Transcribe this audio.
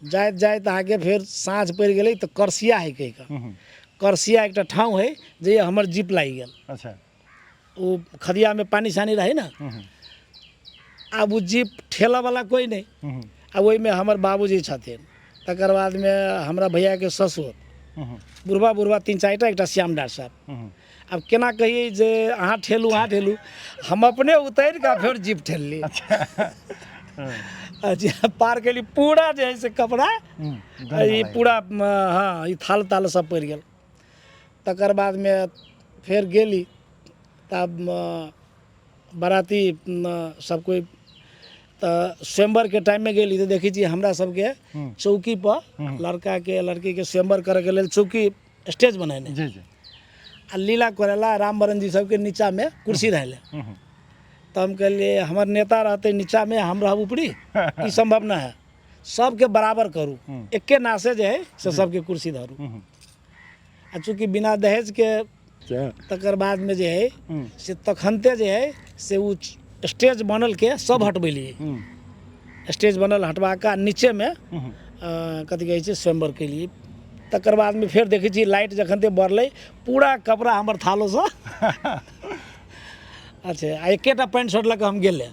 जाइत जाइत अहाँके फेर साँझ पड़ि गेलै तऽ करसिया हइ कहि कऽ, करसिया एकटा ठाँव हइ जे हमर जीप लागि गेल। ओ खदियामे पानि सानी रहै ने। आब ओ जीप ठेलऽवला कोइ नहि, आ ओहिमे हमर बाबूजी छथिन, तकर बादमे हमरा भैयाके ससुर बुढ़बा बुढ़बा 3 4टा, एकटा श्याम डार साहब। आब केना कहियै जे अहाँ ठेलू अहाँ ठेलू, हम अपने उतरि कऽ फेर जीप ठेलली। अच्छा, पार केली, पूरा जे है से कपड़ा ई पूरा, हँ, ई थाल ताल सब पड़ि गेल। तकर बादमे फेर गेली तब बराती सब कोइ, तऽ स्वयंवरके टाइममे गेली तऽ देखै छी हमरा सबके चौकीपर लड़काके लड़कीके स्वयंवर करैके लेल चौकी स्टेज बनेने। जी जी। आ लीला करेला रामवरण जी सबके नीचामे कुर्सी रहलै। तऽ हम कहलियै हमर नेता रहतै नीचामे, हम रहब ऊपरी, ई सम्भव नहि है। सबके बराबर करू, एके नासे जे है से सबके कुर्सी धरू। आ चूँकि बिना दहेजके तकर बादमे जे है से तखनते जे है से ओ स्टेज बनल के सब हटबेलियै। स्टेज बनल हटवा कऽ नीचेमे कथी कहै छै स्वयंवर केलियै। तकर बादमे फेर देखै छी लाइट जखनते बढ़लै पूरा कपड़ा हमर थालोसँ। अच्छा, आ एकेटा पैंट शर्ट लऽ कऽ हम गेलै।